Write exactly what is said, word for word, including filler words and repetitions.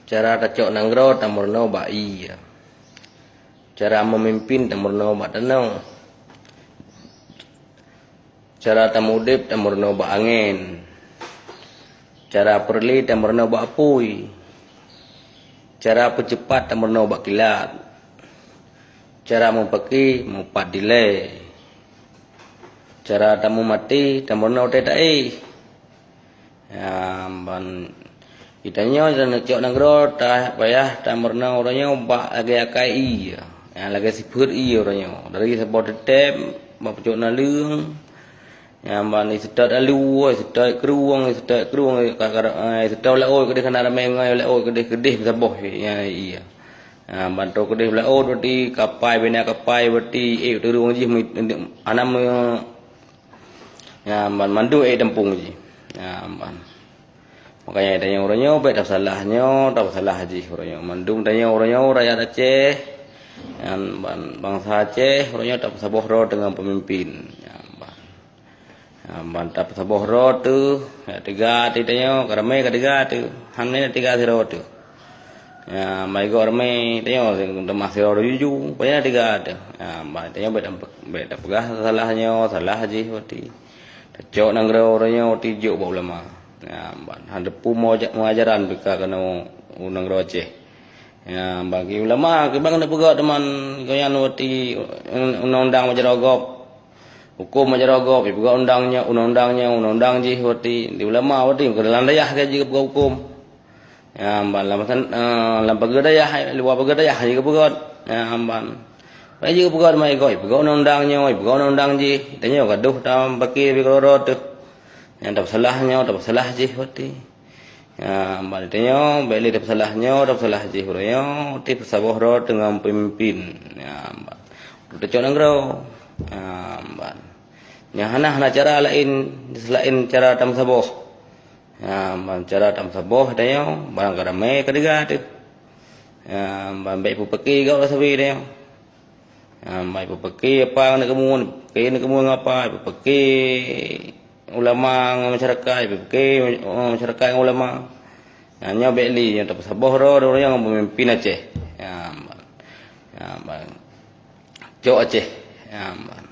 Cara tacok nanggroe tameurunoe bak ié. Cara meumimpin tameurunoe bak tanoh. Cara tameuudeb tameurunoe bak angén. Cara peureulée tameurunoe bak apui. Cara peuceupat tameurunoe bak kilat. Cara meupaké meupat dilée. Cara tameumaté tameurunoe watée taéh. Nyan ban geutanyoe dan cok nanggroe ta payah tameurunoe uroe nyoe bak lagée akai ié. Nyan lagée sifeuet ié uroe nyoe. Dari saboh teutem bak pucok naleueng. Nyan ban iseutôt alu, iseutôt krueng, iseutôt krueng, ka, ka, eh, iseutôt laôt keudeh kana ramé ngon laôt keudeh, keudeh saboh nyan ié. Nyan ban troh keudeh laôt berarti kapai bina kapai berarti ék teureueng jih meu-, hana meu-, Nyan ban mandum ék tampông jih. Nyan ban. Makanya tanyoe uroe nyoe bék tapeusalah nyoe, tapeusalah jih uroe nyoe. Mandum tanyoe uroe nyoe rakyat Aceh. Nyan ban bansa Aceh uroe nyoe tapeusaboh droe deungon peumimpin. Nyan ban. Nyan ban tapeusaboh droe teuh, ya teuga teuh tanyoe, ka ramé ka teuga teuh. Han nyan teuga sidroe teuh. Ya, mai gob ramé tanyoe teuma sidroe juju, payah teuga teuh. Ya, ban tanyoe bék, bék tapeugah salah nyoe, salah jih berarti. Tacok nanggroe uroe nyoe watée jok bak ulama. Nyan ban, han teupeu meuaja-, meuajaran pih ka keunoe u nanggroe Aceh. Nyan ban, keu ulama kiban keuneuk peugah teuma gobnyan watée un-, undang-undang bak jaroe gob. Huköm bak jaroe gob, ipeugah undang nyoe, undang-undang nyoe, undang-undang jih watée. Di ulama watée keu dalam dayah ka jeuet peugah huköm. Nyan ban lam san-, eh, lam pageue dayah, luwa pageue dayah jih geupeugöt. Nyan ban. Pai jih geupeugöt mai gob, ipeugöt undang-undang nyoe, ipeugöt undang-undang jih. Tanyoe gadoh tam paké bak keudroe teuh. Nyan tapeusalah nyoe, tapeusalah jih watée. Nyan ban tanyoe bék lé tapeusalah nyoe, tapeusalah jih uroe nyoe, watée peusaboh droe deungon peumimpin. Nyan ban. Tacok nanggroe. Nyan ban. Nyan hana, hana cara laén seulaén cara tameusaboh. Nyan ban cara tameusaboh tanyoe, barang ka ramé ka teuga teuh. Nyan ban bék peupaké gob sabe tanyoe. Nyan ban peupaké apa ngon keumun, paké ngon keumun ngon apa, peupaké ulama ngon masyarakat, peupaké masyarakat ngon ulama. Nyan nyoe bék lé nyoe tapeusaboh droe, droe nyoe ngon peumimpin Aceh. Nyan ban. Nyan ban. Cok Aceh. Nyan ban.